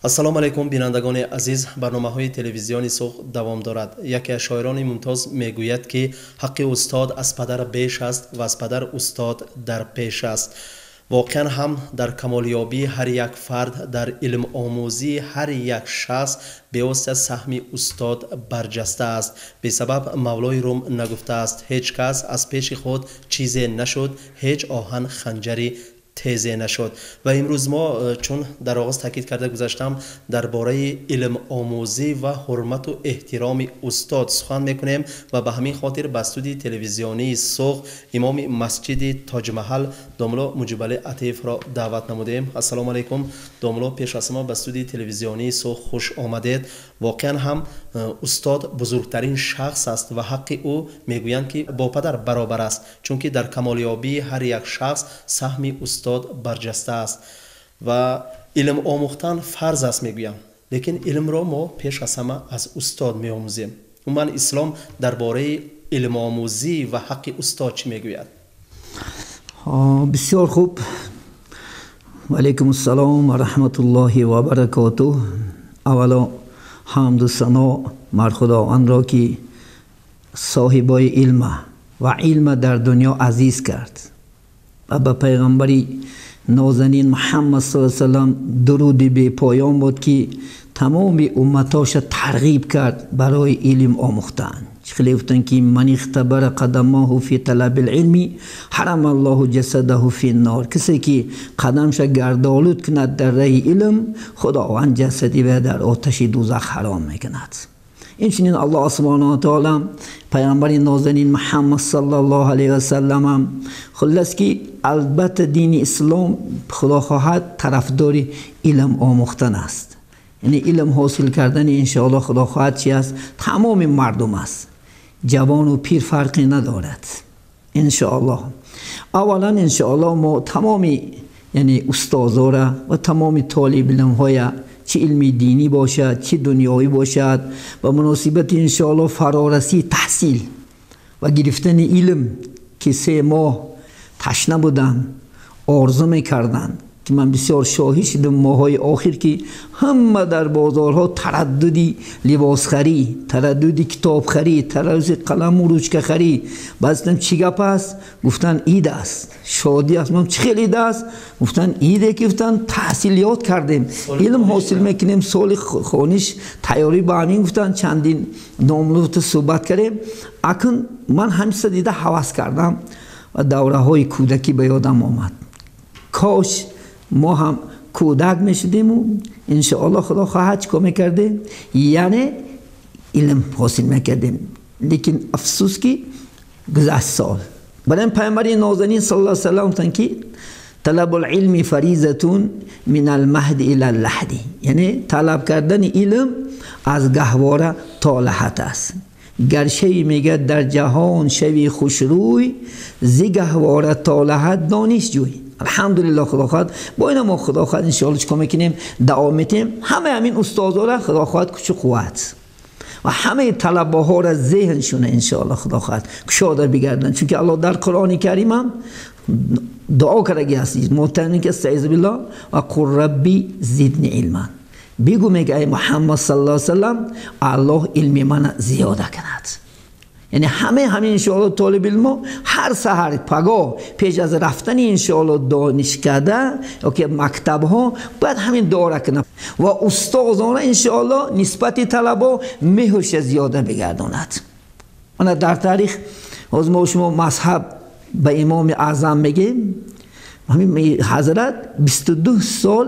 Ассалому алайкум, бинандагони азиз. Барномаҳои телевизиони Суғд давом дорад. Яке аз шоирони мумтоз мегӯяд, ки ҳаққи устод аз падар беш аст ва аз падар устод дар пеш аст. Воқеан ҳам дар камолёбии ҳар як фард, дар илмомӯзии ҳар як шахс бевосита саҳми устод барҷаста аст. Бесабаб Мавлои Рум нагуфтааст: ҳеҷ кас аз пеши худ чизе нашуд, ҳеҷ оҳан ханҷари тезе нашуд. Ва имрӯз мо, чун дар оғоз таъкид карда гузаштам, дар бораи илмомӯзӣ ва ҳурмату эҳтироми устод сухан мекунем ва ба ҳамин хотир ба студияи телевизионии Суғд имоми масҷиди Тоҷмаҳал домулло Муҷибалӣ Атеевро даъват намудем. Ассалому алайкум, домулло, пеш аз ҳама ба студияи телевизионии Суғд хуш омадед. Воқеан ҳам устод бузургтарин шахс аст ва ҳаққи ӯ мегӯянд, ки бо падар баробар аст, чунки дар камолёбии ҳар як шахс саҳми устод барҷаста аст ва илм омӯхтан фарз аст, мегӯям, лекин илмро мо пеш аз ҳама аз устод меомӯзем. Умуман, ислом дар бораи илмомӯзӣ ва ҳаққи устод чӣ мегӯяд? Бисёр хуб. Ваалайкум ассалом ва раҳматуллоҳи ва баракотуҳ. Аввало ҳамду сано бар Худовандро, ки соҳибои илма ва илма дар дунё азиз кард ва ба пайғамбари нозанин Муҳаммад саллаллоҳу алайҳи васаллам дуруди бепоён буд, ки тамоми умматоша тарғиб кард барои илм омӯхтан. Хеле гуфтанд, ки ман ихтабара қадамаҳу фи талабил илми ҳарама Аллоҳу ҷасадаҳу фи ннор. Касе ки қадамша гардолуд кунад дар раҳи илм, Худованд ҷасади вай дар оташи дӯзах ҳаром мекунад. Инчунин Аллоҳ субҳонаҳу ва таоло пайғамбари нозанин Муҳаммад саллаллоҳу алайҳи васалламам. Хуллас ки албатта дини ислом, Худо хоҳад, тарафдори илм омӯхтан аст, яъне илм ҳосил кардани иншоаллоҳ, Худо хоҳад, чи аст, тамоми мардум аст, ҷавону пир фарқе надорад иншоаллоҳ. Аввалан, иншоаллоҳ, мо тамоми, яъне устозора ва тамоми толибилмҳоя, чӣ илми динӣ бошад, чӣ дунёвӣ бошад, ба муносибати иншоаллоҳ фарорасии таҳсил ва гирифтани илм, ки 3 моҳ ташна буданд, орзу мекарданд, ки ман бисёр шоҳид шудам моҳҳои охир, ки ҳама дар бозорҳо тараддуди либосхарӣ, тараддуди китобхарӣ, тараддуди қаламу ручкахарӣ. Баъд чӣ гап аст? Гуфтанд, ид аст, шодӣ аст. Ман чӣ хел ид аст? Гуфтанд, иде ки, гуфтанд, таҳсил ёд кардем, илм ҳосил мекунем, соли хониш тайёрӣ ба ҳамин. Гуфтанд, чандин домлута суҳбат кардем. Акн ман ҳамиса дида ҳавас кардам ва давраҳои кӯдакӣ ба ёдам омад. Кош мо ҳам кӯдак мешудиму иншоаллоҳ, Худо хоҳад, чӣ кор мекардем, яъне илм ҳосил мекардем. Лекин афсӯс, ки гузашт сол. Барои пайғамбари нозанин саллаллоҳу алайҳи васаллам гуфтанд, ки талабул илми фаризатун мин алмаҳди ила лаҳди, яъне талаб кардани илм аз гаҳвора то лаҳат аст. Гар шави, мегӯяд, дар ҷаҳон шави хушрӯй, зи гаҳвора то лаҳат дониш ҷӯй. Алҳамдулиллоҳ, Худо хоҳад, бо ина мо, Худо хоҳад, иншоалло, чикор мекунем? Давом метиҳем. Ҳамаи ҳамин устозора, Худо хоҳад, кучу қувват ва ҳамаи талабаҳоро зеҳншона иншоалло, Худо хоҳад, кушода бигарданд, чунки Аллоҳ дар Қуръони Каримам дуо кардаги аст, муҳтарам, ки астаизу биллоҳ: ва қур рабби зидни илман. Бигӯ, мега, ай Муҳаммад саллаллоҳу алайҳи васаллам, Аллоҳ илми мана зиёда кунад. Яъне ҳамаи ҳамин иншоалло толибилмо ҳар саҳар пагоҳ пеш аз рафтани иншоалло донишкада ё ки мактабҳо бояд ҳамин дуора кунад ва устозона иншоалло нисбати талабо меҳрша зиёда бигардонад. Ана дар таърих ҳозир мо шумо мазҳаб ба Имоми Аъзам мегем, ҳамин ҳазрат 22 сол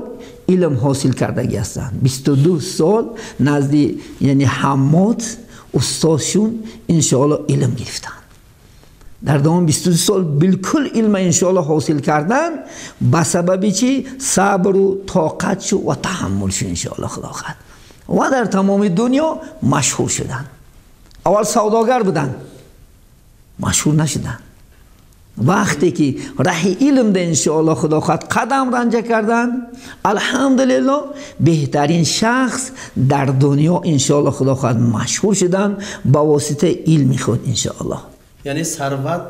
илм ҳосил кардагӣ ҳастанд. 22 сол назди, яъне Ҳаммод устодшун иншоалло илм гирифтанд. Дар давоми 22 сол билкул илма иншоалло ҳосил кардан. Ба сабаби чӣ? Сабру тоқатшу ва таҳаммулшу иншоалло, Худо хоҳад, ва дар тамоми дунё машҳур шуданд. Аввал савдогар буданд, машҳур нашуданд. Вақте ки раҳи илмда иншоалло, Худо хоҳад, қадам ранҷа кардан, алҳамдулилло, беҳтарин шахс дар дунё иншоалло, Худо хоҳад, машҳур шуданд ба воситаи илми худ иншоалло. Яъне сарват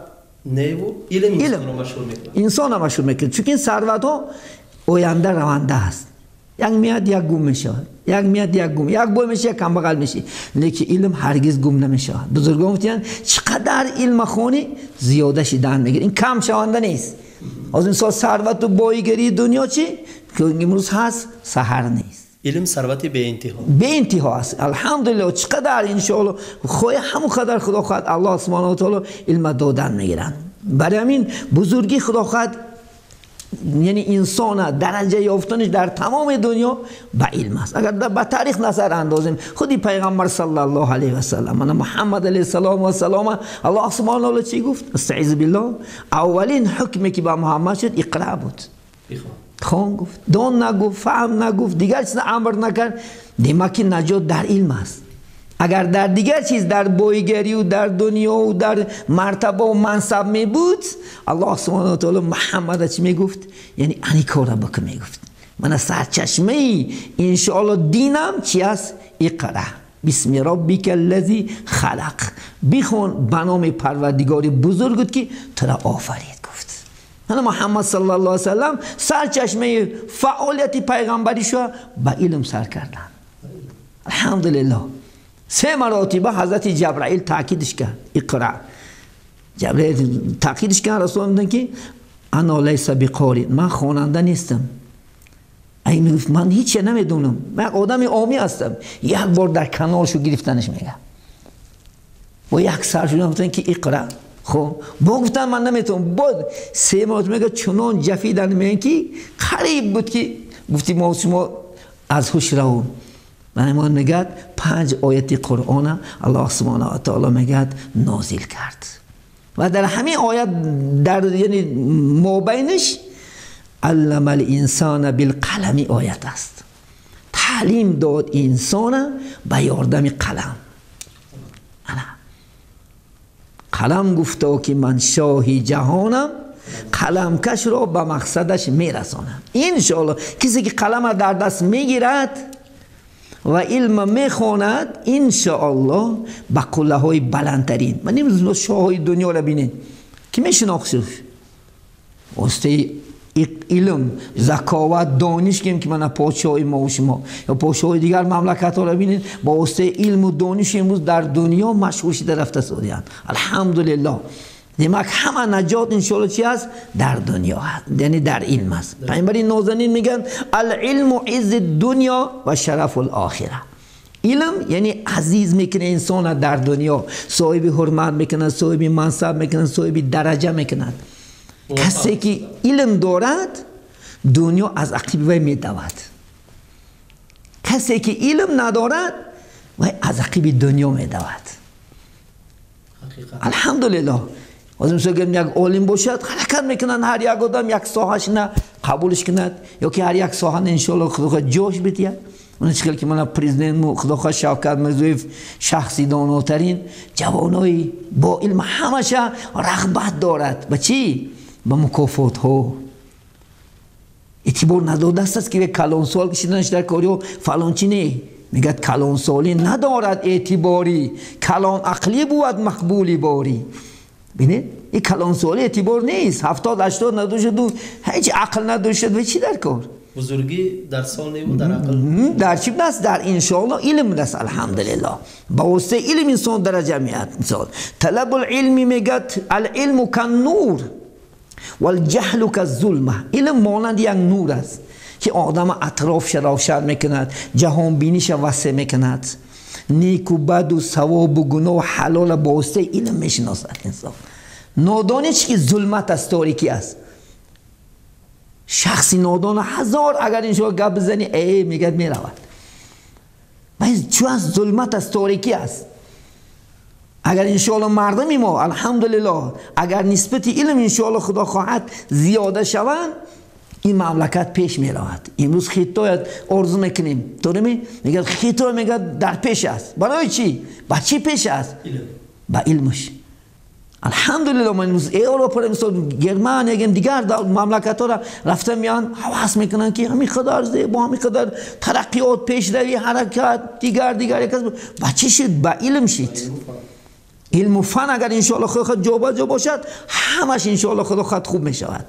неву илм инсонро машҳур мекунад. Инсонро машҳур мекунад, чунки сарватҳо оянда раванда аст. Як меяд, як гум мешавад, як меяд, як гум, як бой мешавад, як камбағал мешавӣ. Лекин илм ҳаргиз гум намешавад. Бузургон гуфтанд, чӣ қадар илм хонӣ, зиёда шидан мегирӣ. Ин кам шаванда нест. Аз мисол сарвату боигарии дунё чӣ? Ки имрӯз ҳаст, саҳар нест. Илм сарвати беинтиҳо. Беинтиҳо аст. Алҳамдулиллоҳ, чӣ қадар иншоаллоҳ хоҳӣ, ҳамон қадар Худо хоҳад, Аллоҳ субҳонаҳу ва таоло илм додан мегиранд. Барои ҳамин бузургии Худо хоҳад, яъне инсон дараҷа ёфтанаш дар тамоми дунё ба илм аст. Агар ба таърих назар андозем, худи пайғамбар саллаллоҳу алайҳи васаллам, мана Муҳаммад алайҳиссалом ва салом, Аллоҳ субҳонаҳу ва таоло чӣ гуфт? Астаизу биллоҳ. Аввалин ҳукме ки ба Муҳаммад шуд иқра буд. Хон гуфт, дон нагуфт, фаҳм нагуфт, дигар чиз амр накард. Демак ки наҷот дар илм аст. Агар дар дигар чиз, дар боигарию дар дунёву дар мартабаву мансаб мебуд, Аллоҳ субҳонаҳу ва таоло Муҳаммада чӣ мегуфт? Яъне ани кора бикун мегуфт. Мана сарчашмаи иншоаллоҳ динам чи аст? Иқра бисми роббика аллази халақ. Бихон ба номи Парвардигори бузургут ки тура офарид гуфт. Мана Муҳаммад саллаллоҳу алайҳи васаллам сарчашмаи фаъолияти пайғамбаришо ба илм сар карданд. Алҳамдулиллоҳ. Се маротиба ҳазрати Ҷабраил таъкидиш кард. Иқра. Ҷабраил таъкидиш кард, Расул гуфтанд ки ана лайса биқори, ман хонанда нестам. Ай мегуфт ман ҳеч намедонам, ман одами омӣ ҳастам. Як бор дар каноршо гирифтанаш мега. Бо як сар шудан гуфтанд ки иқра. Хоб, бо гуфтанд ман наметавонам. Бо се маротиба мега чунон ҷафидан мегӯянд ки қариб буд ки гуфти мо шумо аз ҳуш равем. Ман мегӯяд 5 ояти Қуръона Аллоҳ субҳонаҳу ва таоло мегӯяд нозил кард. Ва дар ҳамин оят дар яъне мобайнаш аллама ал-инсона билқалами оят аст. Таълим дод инсона ба ёрдами қалам. Ана қалам гуфто ки ман шоҳи ҷаҳонам, қаламкашро ба мақсадаш мерасонам. Иншоаллоҳ касе ки қалама дар даст мегирад ва илм мехонад, иншоаллоҳ ба қуллаҳои баландтарин. Ман имрӯз шоҳҳои дунёро бинед, ки мешинохсуш воситаи илм, заковат, дониш кем ки мана подшоҳи мо ва шумо ё подшоҳои дигар мамлакатҳоро бинед, бо воситаи илму дониш имрӯз дар дунё машҳур шуда рафта содиянд. Алҳамдулиллоҳ. Демак ҳама наҷот иншоаллоҳ чи аст? Дар дунё аст, яъне дар илм аст. Пайғамбари нозанин мегӯянд алилму иззи дунё ва шарафу лохира. Илм яъне азиз мекунад инсона дар дунё, соҳиби ҳурмат мекунад, соҳиби мансаб мекунад, соҳиби дараҷа мекунад. Касе ки илм дорад, дунё аз ақиби вай медавад. Касе ки илм надорад, вай аз ақиби дунё медавад. Алҳамдулиллоҳ. Ҳозир мисол гӯем як олим бошад, ҳаракат мекунанд ҳар як одам як соҳашна қабулш кунад, ё ки ҳар як соҳана иншоаллоҳ Худо хоҳад ҷош бидиҳад. Она чӣ хел ки мана президент Худо хоҳад Шавкат Мирзиёев шахси донотарин, ҷавонои бо илм ҳамаша рағбат дорад. Ба чӣ? Ба мукофотҳо. Эътибор надодааст аст ки калонсол кишиданаш дар кориҳо фалончи не. Мегӯяд калонсолӣ надорад эътиборӣ, калон ақлӣ бувад мақбули борӣ. Бинед, ин калонсолӣ эътибор нест. 70 80 надошаду ҳеҷ ақл надошад, ва чӣ дар кор? Бузургӣ дар сол неву дар ақл. Дар чӣ аст? Дар иншоаллоҳ илм аст. Алҳамдулиллоҳ. Ба воситаи илм инсон дараҷа меяд. Мисол талабул илми мегӯяд алилму каннур валҷаҳлу каззулма. Илм монанди як нур аст ки одама атрофша равшан мекунад, ҷаҳонбиниша васеъ мекунад, неку баду савобу гуноҳу ҳалола бо воситаи илм мешиносад инсон. Нодонӣ чи ки зулмат аст, торикӣ аст. Шахси нодона ҳазор агар иншоаллоҳ гап бизанӣ, мегӯяд меравад. Чӣ аст? Зулмат аст, торикӣ аст. Агар иншоаллоҳ мардуми мо алҳамдулиллоҳ агар нисбати илм иншоаллоҳ Худо хоҳад зиёда шаванд, ин мамлакат пеш меравад. Имрӯз Хитоя орзу мекунем. Дорем? Мегӯяд Хитой мегӯяд дар пеш аст. Барои чӣ? Ба чӣ пеш аст? Ба илмаш. Алҳамдулиллоҳ, ман имрӯз Европаро, мисол Германия, дигар мамлакатҳоро рафта меоянд, ҳавас мекунанд ки ҳамин қадар зебо, ҳамин қадар тараққиёт, пешравӣ, ҳаракат, дигар як ба чӣ шуд? Ба илм шуд. Илму фан агар иншоаллоҳ Худо хоҳад ҷобаҷо бошад, ҳамаш иншоаллоҳ Худо хоҳад хуб мешавад.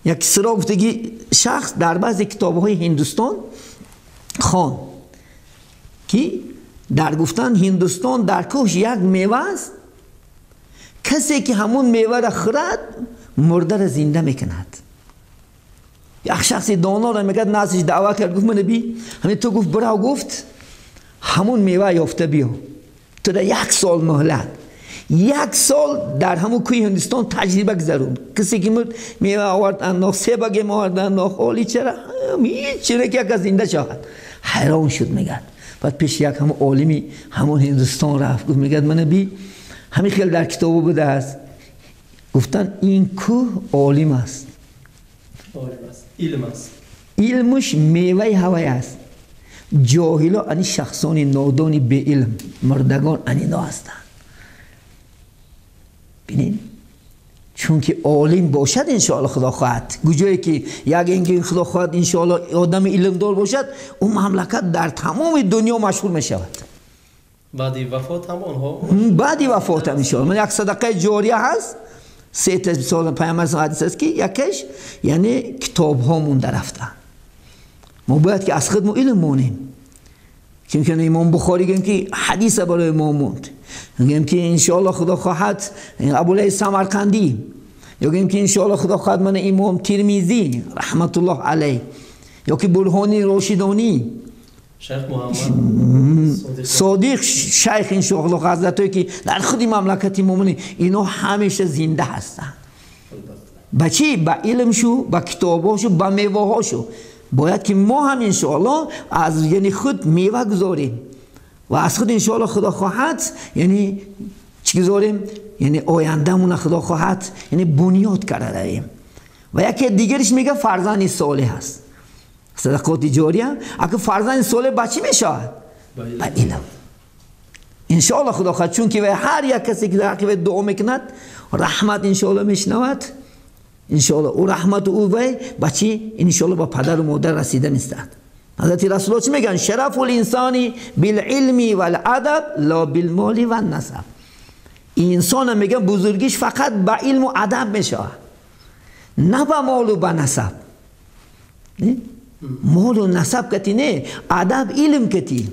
Як сиро гуфтаги шахс дар баъзе китобҳои Ҳиндустон хон ки дар гуфтан Ҳиндустон дар кӯҳ як мева аст, касе ки ҳамун меваро хӯрад мурдаро зинда мекунад. Як шахси доноро мегӯяд наздиш даъва кард, гуфт мана би ҳамин ту гуфт бирав гуфт ҳамун мева ёфта биё, ту дар як сол муҳлат, як сол дар ҳамун кӯҳи Ҳиндустон таҷриба гузаронд. Касе ки мурд мева овард андохт, се багем овард андохт, оли чара ҳеҷ чире ки як кас зинда шавад. Ҳайрон шуд мегӯяд. Баъд пеши як ҳамун олими ҳамун Ҳиндустон рафт, гуфт мегӯяд мана би ҳамин хел дар китобо будааст. Гуфтан ин кӯҳ олим аст, илм аст, илмаш меваи ҳавай аст. Ҷоҳило ани шахсони нодони беилм, мурдагон анино ҳастанд. Бинед, чунки олим бошад иншоалло худо хоҳад, куҷое ки як инки худо хоҳад иншоалло одами илмдор бошад, ӯ мамлакат дар тамоми дунё машҳур мешавад. Баъди вафот ҳам онҳо баъди вафот ҳам иншоалло як садақаи ҷория ҳаст. Се та мисол паёмбар ҳадис аст ки якеш яъне китобҳо монда рафтанд. Мо бояд ки аз худ мо илм монем. Чунки имом Бухорӣ гӯем ки ҳадиса барои мо монд, гӯем ки иншоалло худо хоҳад Абулайс Самарқандӣ, ё гӯем ки иншоалло худо хоҳад мана имом Тирмизӣ раҳматуллоҳ алайҳ, ё ки Бурҳони Рошидонӣ, шайх Муҳаммад Содиқ шайх иншоалло ҳазратое ки дар худи мамлакати мо монем, ино ҳамеша зинда ҳастанд. Ба чӣ? Ба илмшу, ба китобҳошу, ба меваҳошу. Бояд ки мо ҳам иншоалло аз яъне худ мева гузорем ва аз худ иншоалло худо хоҳад яъне чӣ гузорем, яъне ояндамона худо хоҳад яъне бунёд карда равем. Ва яке дигариш мега фарзанди солеҳ аст, садақоти ҷория. Агар фарзанди солеҳ ба чӣ мешавад? Ба илм иншоалло худо хоҳад. Чунки ҳар як касе ки дар ҳаққи вай дуо мекунад раҳмат иншоалло мешунавад, иншоалло ӯ раҳмату ӯ вай ба чӣ? Иншоалло ба падару модар расида мистад. Ҳазрати Расулулло чӣ мегӯянд? Шарафу линсони билилми валадаб ло билмоли ваннасаб. Инсона мегӯянд бузургиш фақат ба илму адаб мешавад, на ба молу ба насаб. Молу насаб кати не, адаб илм кати.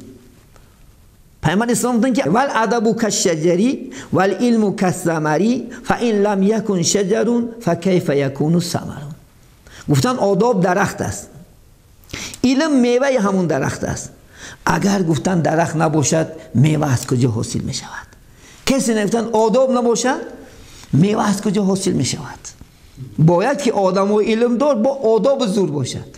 Пайғамбар ислом гуфтанд ки вал адабу кашшаҷари вал илму кассамари фа ин лам якун шаҷарун фа кайфа якуну самарун. Гуфтанд одоб дарахт аст, илм меваи ҳамун дарахт аст. Агар гуфтанд дарахт набошад, мева аз куҷо ҳосил мешавад? Касе нагуфтанд одоб набошад, мева аз куҷо ҳосил мешавад? Бояд ки одамои илмдор бо одоби зур бошад.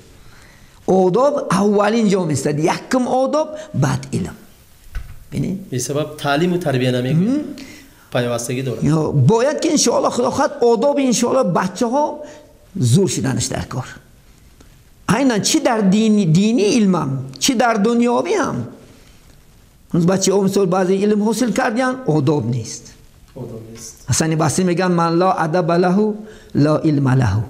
Одоб аввалин ҷо меистад, якум одоб, баъд илм. Бесабаб таълиму тарбия намекунад, пайвастагӣ дорад. Бояд ки иншоалло худо хоҳад одоби иншоалло бачаҳо зур шуданаш дар кор. Айнан чӣ дар динӣ илмам, чӣ дар дунёвӣ ҳам. Бачаҳо мисол баъзе илм ҳосил кардиянд, одоб нест. Ҳасани Басрӣ мегӯянд ман ло адаба лаҳу ло илма лаҳу.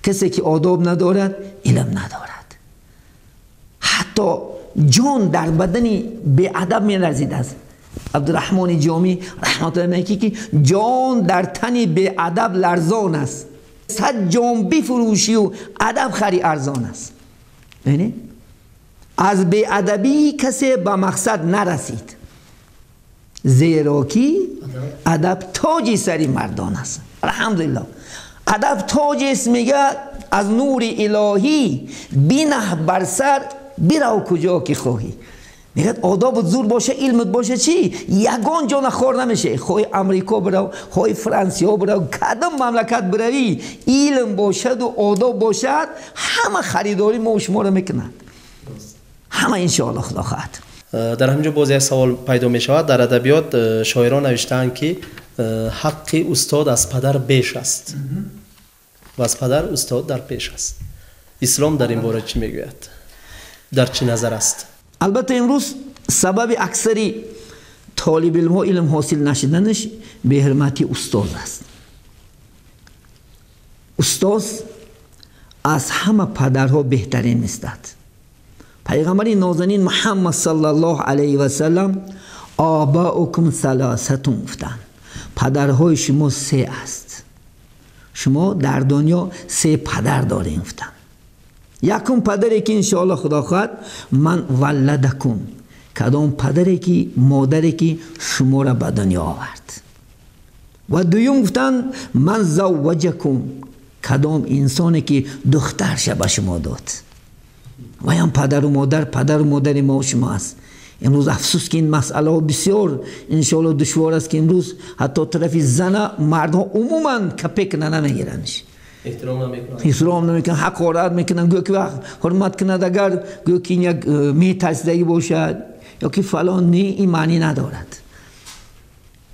Касе ки одоб надорад илм надорад. Ҳатто ҷон дар бадани беадаб меларзид аст. Абдураҳмони Ҷомӣ раҳматуллоҳ мегӯяд ки ҷон дар тани беадаб ларзон аст, сад ҷон бифурӯшию адаб хари арзон аст. Бибинед, аз беадабӣ касе ба мақсад нарасид, зеро ки адаб тоҷи сари мардон аст. Алҳамдулиллоҳ, адаб тоҷест мегӯяд аз нури илоҳӣ, бинаҳ бар сар бирав куҷо ки хоҳӣ. Мегӯяд одобут зур боша, илмут боша, чӣ ягон ҷо нахор намешавӣ. Хоҳи Амрико бирав, хоҳи Франсиё бирав, кадом мамлакат биравӣ, илм бошаду одоб бошад, ҳама харидорӣ мо шуморо мекунад, ҳама иншоалло худо хоҳад. Дар ҳамин ҷо боз як савол пайдо мешавад. Дар адабиёт шоирон навиштаанд ки ҳаққи устод аз падар беш аст ва аз падар устод дар пеш аст. Ислом дар ин бора чӣ мегӯяд? Дар чӣ назар аст? Албатта имрӯз сабаби аксари толибилмҳо илм ҳосил нашуданаш беҳурматии устоз аст. Устоз аз ҳама падарҳо беҳтарин мистад. Пайғамбари нозанин Муҳаммад саллаллоҳу алайҳи васаллам обаукум саласатун гуфтанд, падарҳои шумо се аст. Шумо дар дунё се падар дорем гуфтанд. Якум падаре ки иншоаллоҳ худо хоҳад ман валладакум, кадом падаре ки модаре ки шуморо ба дунё овард. Ва дуюм гуфтанд ман завваҷакум, кадом инсоне ки духтарша ба шумо дод. Ваям падару модар, падару модари мо шумо аст. Имрӯз афсӯс ки ин масъалаҳо бисёр иншоаллоҳ душвор аст, ки имрӯз ҳатто тарафи зана мардҳо умуман капек намегирандш, эҳтиром намекунанд, ҳақорат мекунанд, гӯё ки ҳурмат кунад агар гӯё ки ин як метарсидагӣ бошад ё ки фалон, не, ин маънӣ надорад.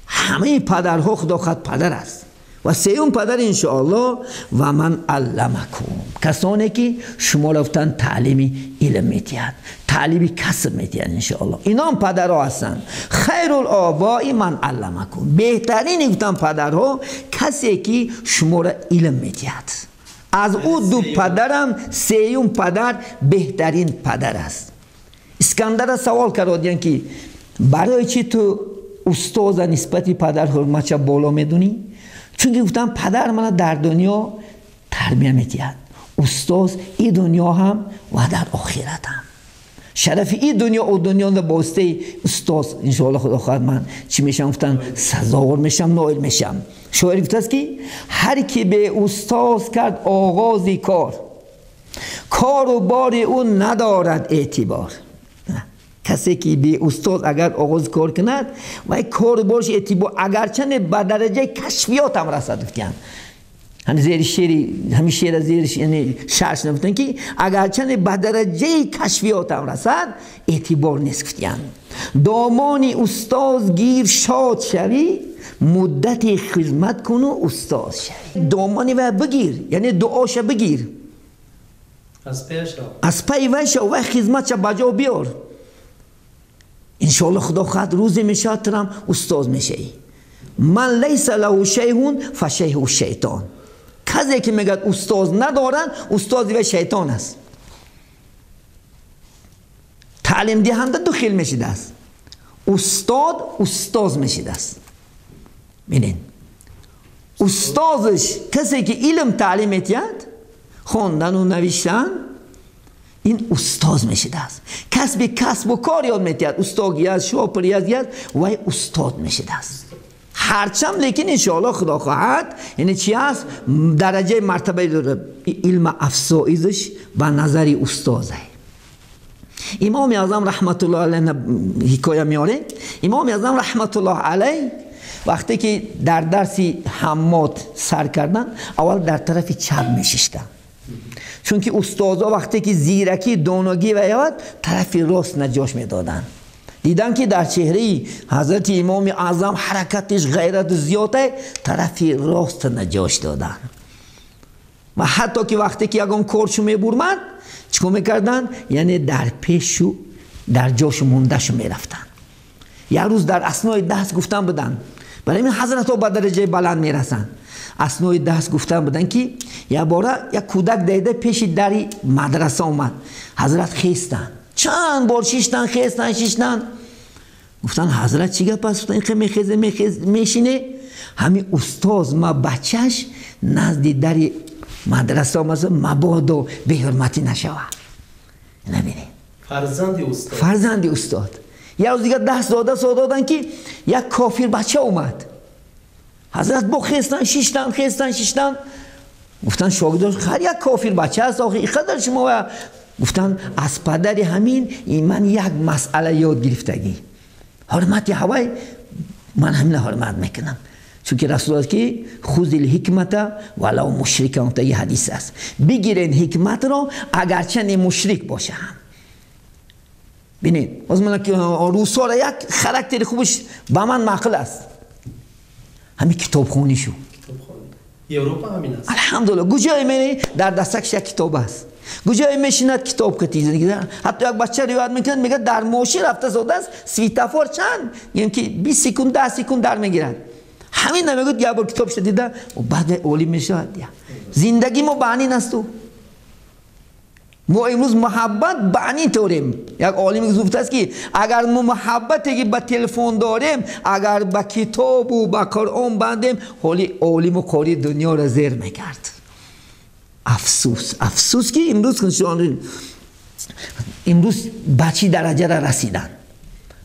Ҳамаи падарҳо худо хоҳад падар аст. Ва сеюм падар иншоаллоҳ ва ман алламакум, касоне ки шуморо гуфтанд таълими илм медиҳад, таълими касб медиҳад иншоаллоҳ. Инон падарҳо ҳастанд. Хайрул обои ман алламакум, беҳтарин гуфтанд падарҳо касе ки шуморо илм медиҳад. Аз ӯ ду падарам сеюм падар беҳтарин падар аст. Искандара савол карданд ки барои чӣ ту устоза нисбати падар ҳурматша боло медунӣ? Чунки гуфтам падар мана дар дунё тарбия медиҳад, устоз и дунё ҳам ва дар охират ҳам. Шарафи и дунё у дунё ба воситаи устоз иншоаллоҳ худо хоҳад ман чӣ мешам гуфтан сазовор мешам, ноил мешам. Шоир гуфтааст ки ҳар ки бе устоз кард оғози кор, кору бори ӯ надорад эътибор. Касе ки бе устоз агар оғози кор кунад, вай кору борш эътибор агарчанде ба дараҷаи кашфиёт ҳам расад гуфтиянд. Ҳами зери шери, ҳами шера зери, яъне шарш нагуфтанд ки агарчанде ба дараҷаи кашфиёт ҳам расад, эътибор нест гуфтиянд. Домони устоз гир шод шавӣ, муддати хизмат куну устоз шавӣ. Домони вай бигир, яъне дуоша бигир, аз пайи вай шав, вай хизматша ба ҷо биёр. Иншоаллоҳ худо хоҳад рӯзе мешавад турам устоз мешавӣ. Ман лайса лаҳу шайҳун фашайҳу шайтон. Касе ки мегӯяд устоз надоранд, устози вай шайтон аст. Таълимдиҳанда ду хел мешидааст, устод устоз мешидааст. Бинед, устозш касе ки илм таълим медиҳад, хондану навиштан, ин устоз мешидааст. Касби касбу кор ёд медиҳад, устогӣ аст, шопирӣ аст, вай устод мешидааст. Ҳарчанд лекин иншоаллоҳ худо хоҳад, яъне чи аст, дараҷаи мартабаи дорад илма афзоизш ба назари устозе. Имоми Аъзам раҳматуллоҳ алайҳ ҳикоя меорем. Имоми Аъзам раҳматуллоҳ алайҳ вақте ки дар дарси ҳаммод сар карданд, аввал дар тарафи чап мешиштанд. Чунки устозо вақте ки зиракӣ, доногӣ ваявад, тарафи рост наҷош медоданд. Дидан ки дар чеҳраи ҳазрати Имоми Аъзам ҳаракатиш ғайрату зиёде, тарафи рост наҷош доданд. Ва ҳатто ки вақте ки ягон коршу мебурмад, чӣ кор мекарданд? Яъне дар пешу дар ҷошу мондашу мерафтанд. Як рӯз дар аснои даст гуфтан буданд, барои ин ҳазратҳо ба дараҷаи баланд мерасанд. Аснои даст гуфтан буданд ки як бора як кӯдак дида пеши дари мадраса омад. Ҳазрат хестанд, чанд бор шиштанд, хестанд, шиштанд. Гуфтанд ҳазрат чӣ гап аст? Гуфтанд инқи мехезе, мешине. Ҳамин устоз ма бачаш назди дари мадраса омад, мабодо беҳурматӣ нашавад. Набинед, фарзанди устод, фарзанди устод. Як рӯз дигар даст дода доданд ки як кофир бача омад. Ҳазрат бо хестанд, шиштанд, хестанд, шиштанд. Гуфтанд шогирдош ҳар як кофир бача аст, охи инқадар шумо. Гуфтанд аз падари ҳамин ман як масъала ёд гирифтагӣ, ҳурмати ҳавай ман ҳамина ҳурмат мекунам. Чунки расул аст ки хузил ҳикмата валав мушрика, гуфта ин ҳадис аст, бигирен ҳикматро агарчанде мушрик боша ҳам. Бинед, боз ман русҳоро як характери хубаш ба ман маъқул аст, ҳамин китобхонишу. Европа ҳамин аст. Алҳамдулилла, куҷое мерӣ дар дастакш як китоб аст, куҷое мешинад китоб катиза. Ҳатто як бача ривоят мекунад, мегӯяд дар мошин рафта зодааст, светофор чанд, яъне ки 20 секунд, 10 секунд дар мегирад. Ҳамин намегӯяд, як бор китобша дида, баъд олим мешавад. Зиндагӣ мо ба ҳамин асту. Мо имрӯз муҳаббат ба анин дорем. Як олим гуфтааст, ки агар мо муҳаббате ки ба телефон дорем, агар ба китобу ба Қуръон бандем, ҳоли олиму қори дунёро зер мекард. Афсӯс, афсӯс, ки имрӯз ба чӣ дараҷара расиданд.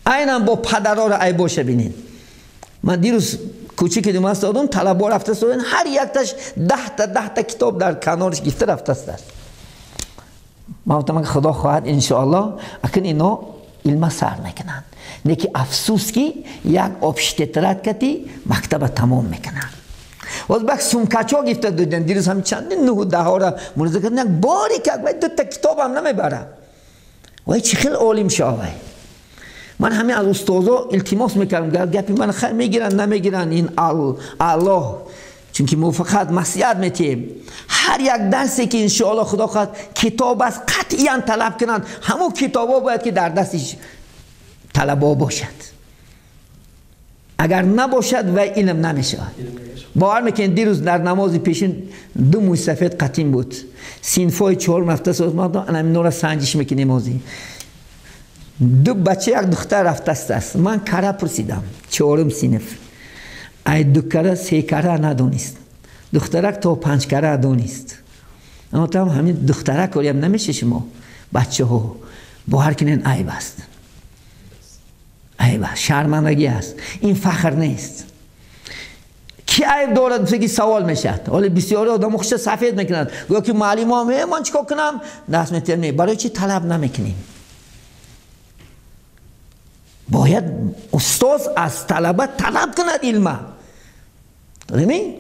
Айнан бо падарора айбоша бинед. Ман дирӯз кӯчаки думаст додум, талабо рафта стоданд, ҳар якташ 10 та 10 та китоб дар канораш гирифта рафтааст. Ман гуфтам, худо хоҳад, иншоаллоҳ, акн ино илма сар мекунанд. Леки афсӯс, ки як общий тетрадь кати мактаба тамом мекунанд. Боз бак сумкачо гирифта доданд. Дирӯз ҳам чанди нуҳу даҳора муроза карданд, як бори как вай дута китобам намебарад. Вай чӣ хел олим шавай? Ман ҳамин аз устозо илтимос мекардам, гапи ман хайр мегиранд, намегиранд, ин Аллоҳ, чунки мо фақат маслиҳат метиҳем. Ҳар як дарсе ки, иншоалло, худо хоҳад, китоб аст, қатъиян талаб кунанд. Ҳамон китобҳо бояд ки дар дасти талабо бошад. Агар набошад, вай илм намешавад. Бовар мекунед, дирӯз дар намози пешин ду мӯйсафед қатим буд, синфҳои чорум рафта анаминора санҷиш мекунем. Озӣ ду бача, як духтар рафтааст. Ман кара пурсидам, чорум синф, ай ду кара, се кара надонист. Духтарак то панҷ кара донист. Аммо там ҳамин духтарак ориам намеша. Шумо бачаҳо бовар кунед, айб аст, айб аст, шармандагӣ аст, ин фахр нест. Ки айб дорад, ки савол мешавад. Ҳоле бисёри одамо хуша сафед мекунанд, гӯё ки муаллимо ман чикор кунам, даст метиҳам. Не, барои чи талаб намекунем? Бояд устоз аз талаба талаб кунад илма. Ми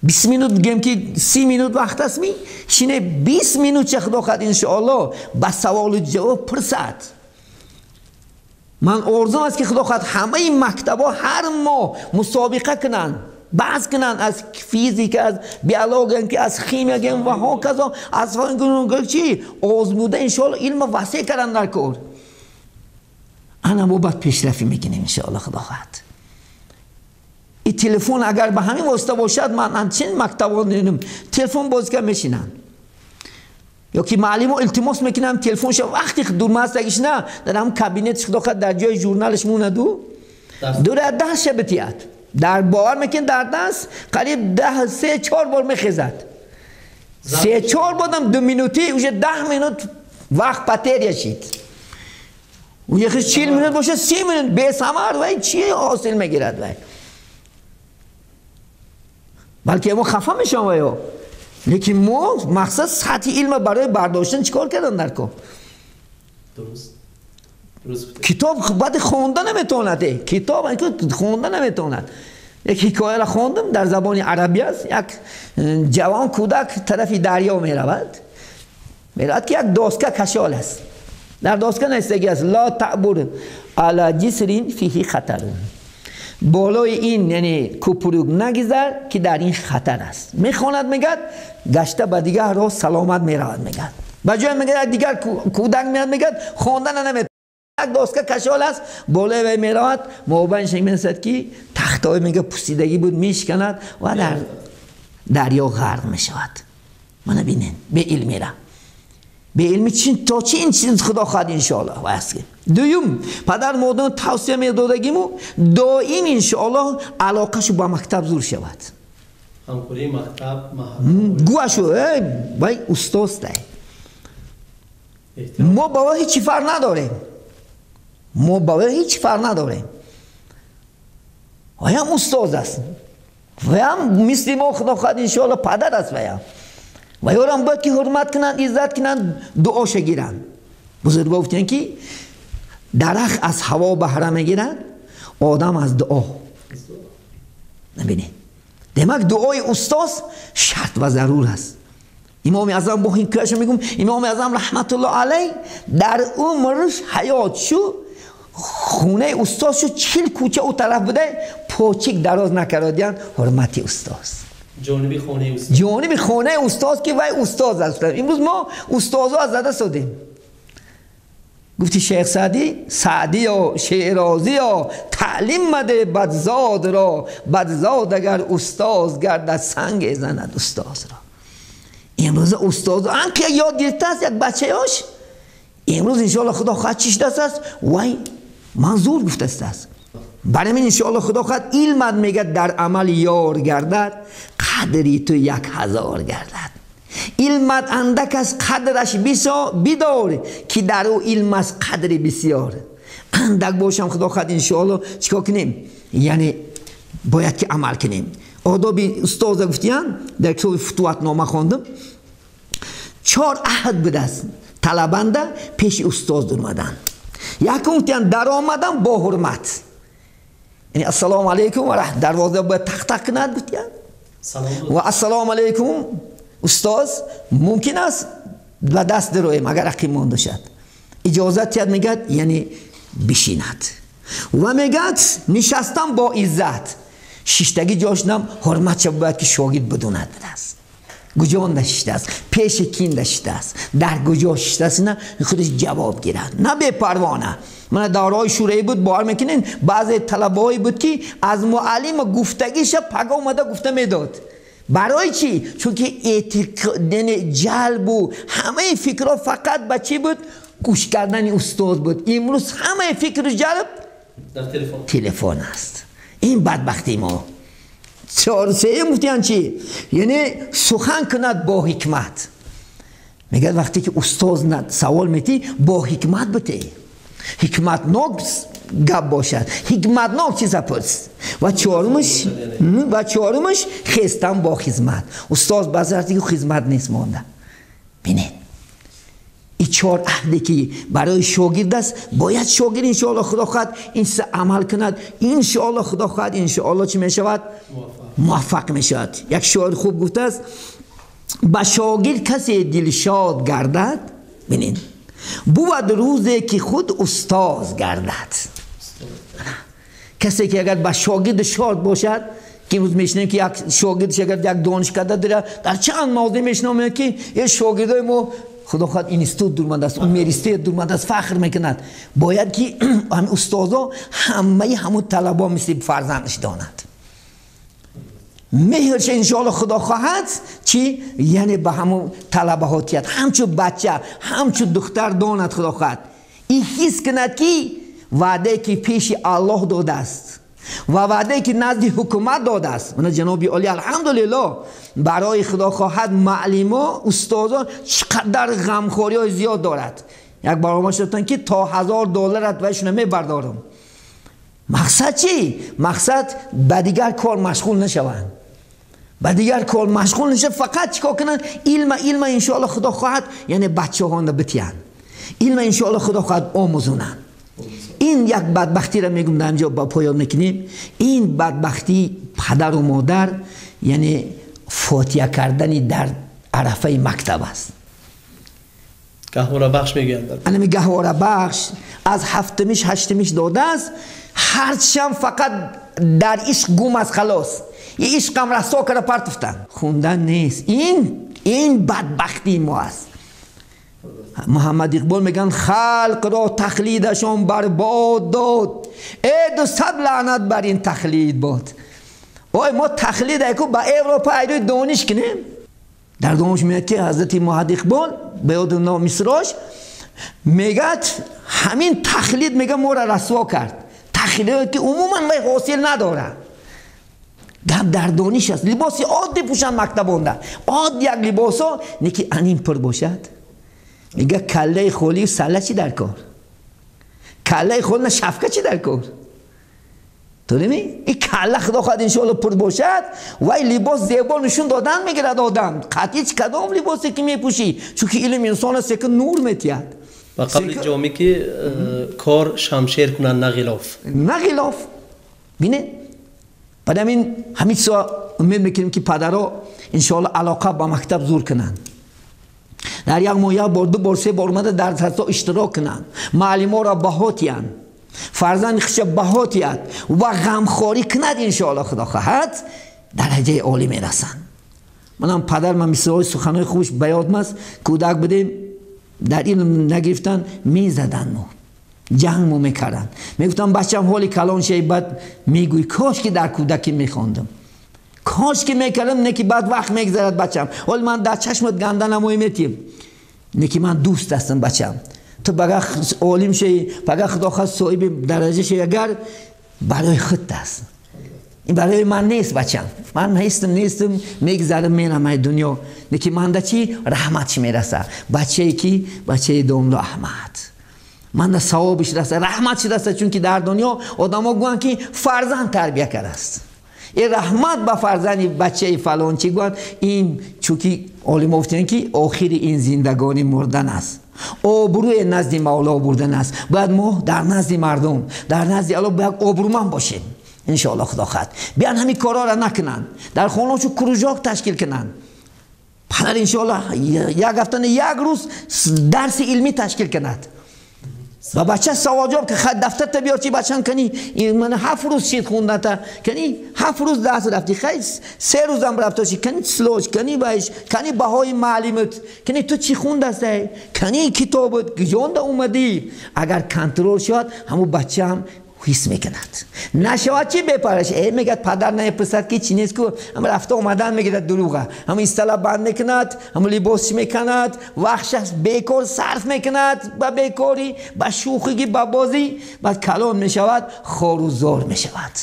20 минут гем ки 30 минут вақт аст, ми шине 20 минут ча, худо хоҳад, иншоалло, ба саволу ҷавоб пурсад. Ман орзум аст, ки худо хоҳад, ҳамаи мактабҳо ҳар моҳ мусобиқа кунанд, баҳс кунанд аз физика, аз биология, ки аз химия гем ва ҳоказо, аз чи озмуда, иншоалло, илма васеъ кардан дар кор. Ана мо баъд пешрафӣ мекунем, иншоалло, худо хоҳад. И телефон агар ба ҳамин восита бошад, ман ҳамчин мактабҳо телефон бозика мешинанд ё ки муаллимо илтимос мекунам, телефонша вақти дурмастагиш на, дар ҳам кабинетш, худо хоҳад, дар ҷои журналаш монаду дура дарсша битиҳад. Дар бовар мекунед, дар дарс қариб даҳ се чор бор мехезад, се чор борам 2 минутӣ, уже 10 минут вақт потеря шид. Уже 40 минут бошад, 30 минут бесамар, вай чи ҳосил мегирад? Вай балки мо хафа мешавам ваё. Лекин мо мақсад сатҳи илма барои бардоштан чикор кардан дар кор? Китоб баъди хонда наметавонад, китоб хонда наметавонад. Як ҳикояро хондам, дар забони арабӣ аст. Як ҷавон кӯдак тарафи дарё меравад, меравад, ки як доска кашол аст. Дар доска навиштагӣ аст: لا تعبر على جسر فيه خطر. Болои ин, яъне купрук, нагизар, ки дар ин хатар аст. Мехонад, мегӯяд, гашта ба дигар роҳ саломат меравад. Мегӯяд, ба ҷое, мегӯяд, дигар кӯдак меяд, мегӯяд, хондана намет, як доска кашол аст, болои вай меравад, мобайнаш мерасад, ки тахтаҳои, мега, пусидагӣ буд, мешиканад ва дар дарё ғарқ мешавад. Мана бинед, беилмира, беилми то чи ин чиз. Худо хоҳад, иншоаллоҳ, васт. Дуюм, падар модарон тавсия медодагиму доим, иншоаллоҳ, алоқашу ба мактаб зур шавад. Ҳамкории мактаб. Гӯяшу вай устоздай, мо ба вай ҳеҷ фарқ надорем, мо ба вай ҳеҷ фарқ надорем. Ваям устоз аст, ваям мисли мо, худо хоҳад, иншоаллоҳ, падар аст ваям. Ваёрам бояд ки ҳурмат кунанд, иззат кунанд, дуоша гиранд. Бузургҳо гуфтанд, ки дарахт аз ҳаво баҳра мегирад, одам аз дуо. Набинед, демак, дуои устоз шарт ва зарур аст. Имоми Аъзам, бо ҳикояшо мегӯм, Имоми Аъзам раҳматуллоҳ алайҳ дар умрш ҳаёт шу хонаи устоз шу 40 кӯча ӯ тараф буда, почик дароз накардодиянд, ҳурмати устоз. Ҷониби хонаи устоз. Ҷониби хонаи устоз, ки вай устоз аст. Имрӯз мо устозо аз зада содем. Гуфти шейх Саъдӣ: «Саъдиё, шерозиё, таълим маде бадзодро, бадзод агар устоз гардад, санге занад устозро». Имрӯз устод анки ёд гирифтааст як бачаёш, имрӯз иншоалло худо хоҳад чӣ шудааст, вай манзур гуфтааст. Барои ин иншоалло худо хоҳад илмат мегӯяд дар амал ёр гардад, қадри ту 1000 гардад. Илмат андак аст, қадраш бидор, ки дар ӯ илм аст қадри бисёр. Андак бошам худо хоҳад иншоалло чикор кунем? Яъне бояд ки амал кунем. Одоби устоза гуфтиян дар китоби футуватнома хондам, 4 аҳд будааст талабанда пеши устоз омадан. Якум гуфтиян даромадан бо ҳурмат, яъне ассалому алайкум ва раҳмат, дарвоза бояд тақ-тақ кунад гуфтиян, ва ассалому алайкум устоз, мумкин аст ба даст дароем агар ақиб монда шад, иҷозат диҳад, мегӯяд яъне бишинад. Ва мегӯяд нишастан бо иззат, шиштагӣ ҷошнам ҳурматша бояд ки шогирд бидонад будааст, куҷо нишистааст, пеши кӣ нишистааст, дар куҷо шиштааст, на худаш ҷавоб гирад, на бепарвона. Мана давраҳои шӯравӣ буд, бовар мекунед, баъзе талабаҳое буд ки аз муаллима гуфтагиша пага омада гуфта медод. Барои чӣ? Чунки ҷалбу ҳамаи фикрҳо фақат ба чӣ буд? Гӯш кардани устоз буд. Имрӯз ҳамаи фикру ҷалб дар телефон аст. Ин бадбахтии мо. Сеюм гуфтиян чӣ? Яъне сухан кунад бо ҳикмат. Мегӯяд вақте ки устоз савол метӣ, бо ҳикмат битӣ, ҳикматнок гап бошад, ҳикматнок чиза пурс. Ва чорумаш хестан бо хизмат. Устоз баъзе вақте ки хизмат нест монда. Бинед, ин 4 аҳде ки барои шогирд аст, бояд шогирд иншоалло худо хоҳад ин чиза амал кунад. Иншоалло худо хоҳад иншоалло чӣ мешавад? Муваффақ мешавад. Як шоир хуб гуфтааст: ба шогирд касе дилшод гардад, бинед, бувад рӯзе ки худ устоз гардад. Касе ки агар ба шогирд шод бошад, ки имрӯз мешунавем ки як шогирдш агар як донишкада дорад, дар чанд мавзеъ мешунавем ки е шогирдои мо худо хоҳад институт дурмандааст, университет дурмандааст, фахр мекунад. Бояд ки ҳамин устозо ҳамаи ҳамун талабо мисли фарзандаш донад. Меҳрша иншоалло худо хоҳад чӣ? Яъне ба ҳамун талабаҳо тиҳад, ҳамчун бача, ҳамчун духтар донад худо хоҳад. Ин ҳис кунад ки ваъдае ки пеши Аллоҳ додааст ва ваъдае ки назди ҳукумат додааст. Мана ҷаноби олӣ алҳамдулиллоҳ барои худо хоҳад муаллимо, устозо чӣ қадар ғамхориҳои зиёд дорад. Як барнома шудтан ки то $1000 вайшуна мебардорам. Мақсад чӣ? Мақсад ба дигар кор машғул нашаванд. Ба дигар кор машғул нашаванд, фақат чӣ кор кунанд? Илма иншоалло худо хоҳад, яъне бачаҳонро битиҳанд. Илма иншоалло худо хоҳад омӯзонанд. Ин як бадбахтиро мегӯм дар инҷо ба поён мекунем. Ин бадбахтии падару модар, яъне фотиҳа кардани дар арафаи мактаб аст. Гаҳворабахш мегӯянд. Анами гаҳворабахш аз 7-миш 8-миш додааст, ҳарчанд фақат дар ишқ гум аст, халос. Ин ишқам расо карда партофтанд. Хондан нест. Ин бадбахтии мо аст. Муҳаммад Иқбол мегӯянд халқро тақлидашон барбод дод, э 200 лаънат бар ин тақлид бод. Ой мо тақлид айку ба Европа айрӯи дониш кунем. Дар дониш меояд ки ҳазрати Муҳаммад Иқбол ба ёди мисрош мегӯяд ҳамин тақлид мега моро расво кард. Тақлиде ки умуман вай ҳосил надорад. Гап дар дониш аст. Либоси оддӣ пӯшанд мактабонда, оддӣ як либосо не ки анин пур бошад. Мега каллаи холию салла чӣ дар кор? Каллаи холи на шафка чӣ дар кор? То неми? Ин калла худо хоҳад иншоалло пур бошад, вай либос зебо нишон додан мегирад одам. Қатъи чӣ кадом либосе ки мепӯшӣ? Чунки илм инсон аст ки нур метиҳад. Ба қавли ҷомӣ ки кор шамшер кунад, на ғилоф. На ғилоф. Бинед? Баъд ҳамин чизо умед мекунем ки падаро иншоалло алоқа ба мактаб зур кунанд. Дар як моҳ як бор, 2 бор, 3 бор омада дар дарсҳо иштирок кунанд, муаллиморо баҳо тиҳанд, фарзанди худша баҳо тиҳад ва ғамхорӣ кунад иншоалло худо хоҳад дараҷаи олӣ мерасанд. Манам падар ман мисолҳои суханҳои хубш ба ёдам аст. Кӯдак будем, дар илм нагирифтан мезаданд мо, ҷанг мо мекарданд. Мегуфтам бачам ҳоли калон шавӣ, баъд мегӯй кош ки дар кӯдакӣ мехондам. Кош ки мекардам, не ки баъд вақт мегзарад бачам. Ҳол ман дар чашмат ганда намои метим. Не ки ман дӯст ҳастам бачам. Ту бага олим шавӣ, бага худо хост соҳиби дараҷа шавӣ, агар барои худ аст. Ин барои ман нест бачам. Ман нестам, мегзарам, мерам ай дунё. Не ки манда чӣ раҳмат чӣ мераса. Бачае ки бачаи домло Аҳмад. Манда савобиш раса, раҳматш раса, чунки дар дунё одамо гӯянд ки фарзанд тарбия кардааст. Ин раҳмат ба фарзанди бачаи фалончӣ гӯянд, ин чунки олимо гуфтанд ки охири ин зиндагонӣ мурдан аст. Обрӯе назди Мавло бурдан аст. Бояд мо дар назди мардум, дар назди Аллоҳ бояд обрӯманд бошем. Иншоаллоҳ худо хоҳад. Биён ҳамин корҳоро накунанд. Дар хонаҳошон кружок ташкил кунанд. Падар иншоаллоҳ як ҳафта не, як рӯз дарси илмӣ ташкил кунад. Ва бача савол-ҷавоб ки хай дафтарта биёр чи бачам кани ман 7 рӯз шид хундата кани 7 рӯз дарс рафти хай 3 рӯзам рафтоши кани слоч кани баиш кани баҳои маълимат кани ту чӣ хундастай кани китобат куҷонда омадӣ. Агар контрол шавад ҳамун бачаам ҳис мекунад. Нашавад чӣ бепараш? Мегӯяд падар намепурсад ки чӣ нест ку, ҳам рафта омадан мегирад дурӯға, ҳам истала банд мекунад, ҳам либосш мекунад, вақтшаш бекор сарф мекунад ба бекорӣ, ба шӯхигӣ, ба бозӣ. Баъд калон мешавад, хору зор мешавад.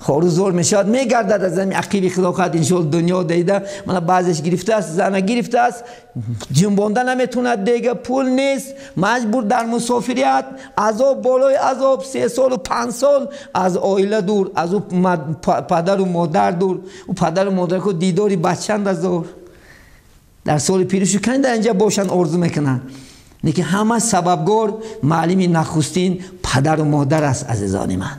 Хору зор мешавад, мегардад аз ҳамин ақиби хилофат. Иншоалло дунё дида, мана баъзеш гирифтааст, зана гирифтааст, ҷунбонда наметавонад, дега пул нест, маҷбур дар мусофирият, азоб болои азоб, 3 солу 5 сол аз оила дур, аз ӯ падару модар дур, ӯ падару модар ку дидори бачанд зор. Дар соли пирушу кани дар инҷа бошанд орзу мекунанд. Лекин ҳама сабабгор маълими нахустин падару модар аст, азизони ман.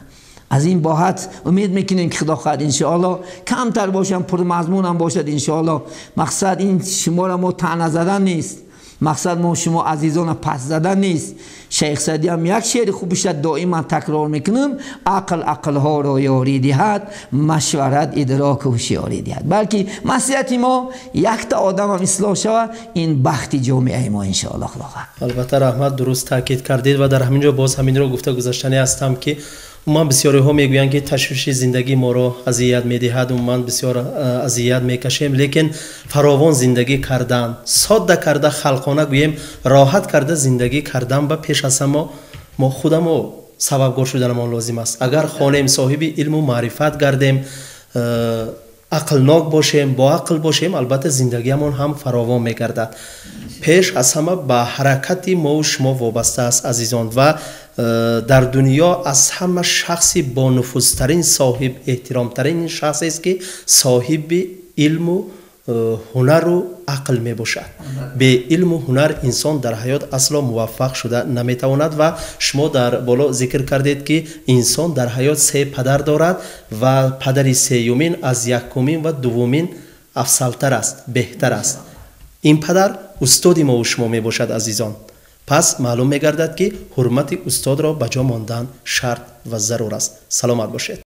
Аз ин боҳат умед мекунем ки худо хоҳад иншоалло камтар бошам, пурмазмунам бошад иншоалло. Мақсад ин шуморо мо таъна задан нест, мақсад мо шумо азизона пас задан нест. Шайх Саъдӣ ҳам як шеъри хубиша доиман такрор мекунам: ақл ақлҳоро ёрӣ диҳад, машварат идроку ҳушёрӣ диҳад. Балки маслиҳати мо якта одамам ислоҳ шавад, ин бахти ҷомеаи мо иншоалло худо хоҳад. Албатта раҳмат, дуруст таъкид кардед ва дар ҳамин ҷо боз ҳаминро гуфта гузаштанӣ ҳастам ки умуман бисёриҳо мегӯянд ки ташвиши зиндагӣ моро азият медиҳад, умуман бисёр азият мекашем, лекин фаровон зиндагӣ кардан, содда карда, халқона гӯем, роҳат карда зиндагӣ кардан ба пеш аз ҳама мо худамо сабабгор шуданамон лозим аст. Агар хонем, соҳиби илму маърифат гардем, ақлнок бошем, боақл бошем, албатта зиндагиамон ҳам фаровон мегардад. Пеш аз ҳама ба ҳаракати мову шумо вобаста аст, азизон, ва дар дунё аз ҳама шахси бонуфузтарин, соҳиб эҳтиромтарин шахсест ки соҳиби илму ҳунару ақл мебошад. Бе илму ҳунар инсон дар ҳаёт асло муваффақ шуда наметавонад. Ва шумо дар боло зикр кардед ки инсон дар ҳаёт 3 падар дорад ва падари сеюмин аз якумин ва дуввумин афзалтар аст, беҳтар аст. Ин падар устоди мову шумо мебошад, азизон. Пас маълум мегардад ки ҳурмати устодро ба ҷо мондан шарт ва зарур аст. Саломат бошед.